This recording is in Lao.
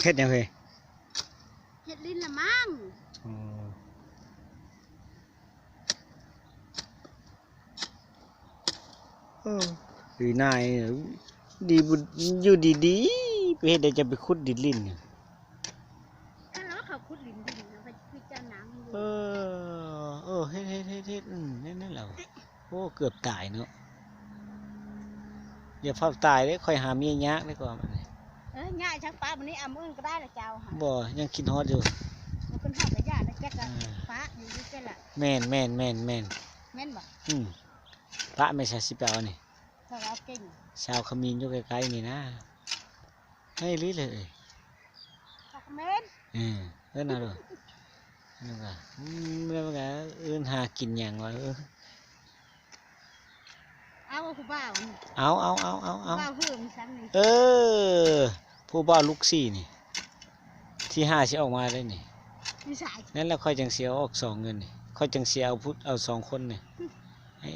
ເຮັດຫຍັງເຮີ້ຍ? ເຮັດລິນລະມັງ. ອໍ ເອີ ດີນາຍ ດີບຸ ຢູ່ດີໆ ໄປເຮັດໃດຈະໄປຂຸດດິນລິນ. ເອີ ເຂົາຂຸດດິນດິນນະ ເຂົາຄືເຈົ້ານາງຢູ່. ເອີ ເອີ ເຮັດ ເຮັດ ເຮັດ ເຮັດ ອືມ ແມ່ນ ແມ່ນແລ້ວ. ໂອ້ ເກືອບຕາຍເນາະ. ຢ່າຟ້າວຕາຍເດ້ ຂ້ອຍຫາເມຍຍາກເດ້ກວ່າບັດນີ້. ເອີ ຍາກຈັກປະບັດນີ້ ອຳອື່ນກໍໄດ້ລະເຈົ້າ. ບໍ່ ຍັງຄິດຮອດຢູ່. ບໍ່ ຄິດຮອດກໍຢ່າລະ ຈັກກະ ເອີ ປະຢູ່ ຢູ່ຈັ່ງລະ. ແມ່ນ ແມ່ນ ແມ່ນ ແມ່ນ ແມ່ນບໍ່? ອືມ ປະແມ່ນຊະ ຊິໄປເອົານີ້ ສາວເກັ່ງ ສາວຂະມິນຢູ່ໃກ້ໆນີ້ນະ. ໃຫ້ລີ້ເລີຍ ເອີ ເອີ ເອີ້ນເອົາໂລດ. ອືມ ແລ້ວມັນກະ ແລ້ວມັນກະເອີ້ນຫາກິນຫຍັງວະ. ເອີ ເອົາຜູ້ບ່າວນີ້ ເອົາ ເອົາ ເອົາ ເອົາ ເອົາ ຜູ້ບ່າວເພີ່ມຊັ້ນນີ້. ເອີ ຜູ້ບ່າວລູກສີ່ນີ້ ທີຫ້າຊິອອກມາໄດ້ນີ້. ຢູ່ໃສ? ນັ້ນແຫຼະ ຂ້ອຍຈັ່ງຊິເອົາອອກສອງເງິນນີ້ ຂ້ອຍຈັ່ງຊິເອົາຜູ້ ເອົາສອງຄົນນີ້. ອືມ ໃຫ້